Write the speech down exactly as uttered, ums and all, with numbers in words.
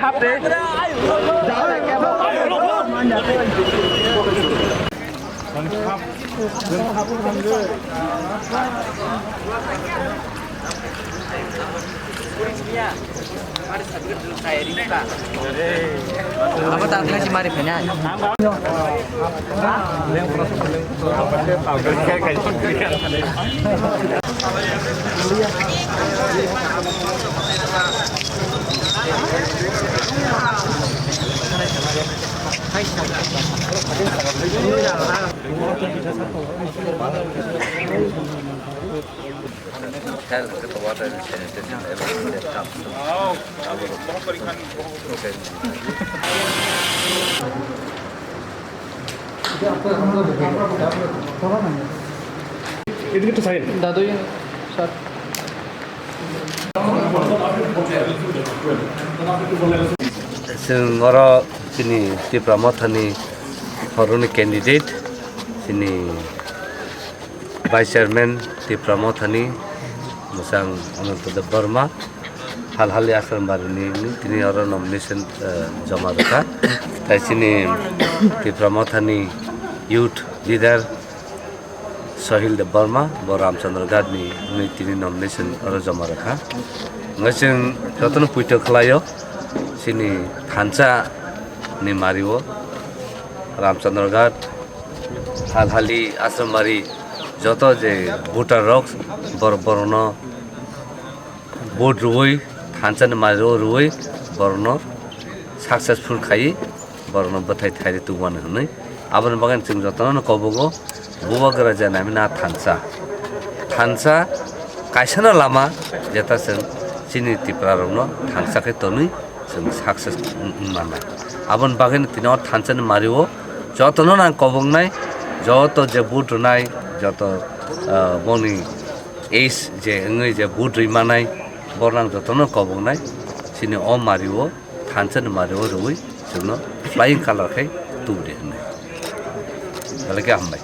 Abo ta thai si mari phai nai. Help with the water and sanitation, everything that comes to. এদিকে একটু সাইড। দাদু, sir. Chwng oro chini Tipra Mothani horoni candidate, chini Vice Chairman Tipra Mothani mwchang Ananto Deb Barma, Halhali Asrambari ni tini oro nomination, eh, joma rwkha. Tai chini Tipra Mothani youth leader Sohil Deb Barma, bo Ramchandra Ghat ni wngwi tini nomination oro joma rwkha. Wngwi chwng jotono puito khlaio, chini thansa ni mario Ramchandra Ghat, Halhali, Asrambari, joto je voter rok, bor-, borokno vote rwui, thansa ni mario rwui, borokno successful khai, borokno bwthai thairi tubumani hwnwi. Aboni bagwi chwng jotono kobogo, bubagra je nami na thansa. Thansa kaisano lama, jeta chwng chini Tipra rokno thansa khe tonwi, chwng success wng-, wng mannai. Aboni bagwino tini o thansa ni mario jotono nang kobongnai, joto je vote rwnai, joto, ah, boni age je wngwi je vote rwi manai, bornang jotono kobongnai, chini o mario, thansa ni mario rwui chwngno flying colour khai tubudi hwnwi. Belai khe hambai.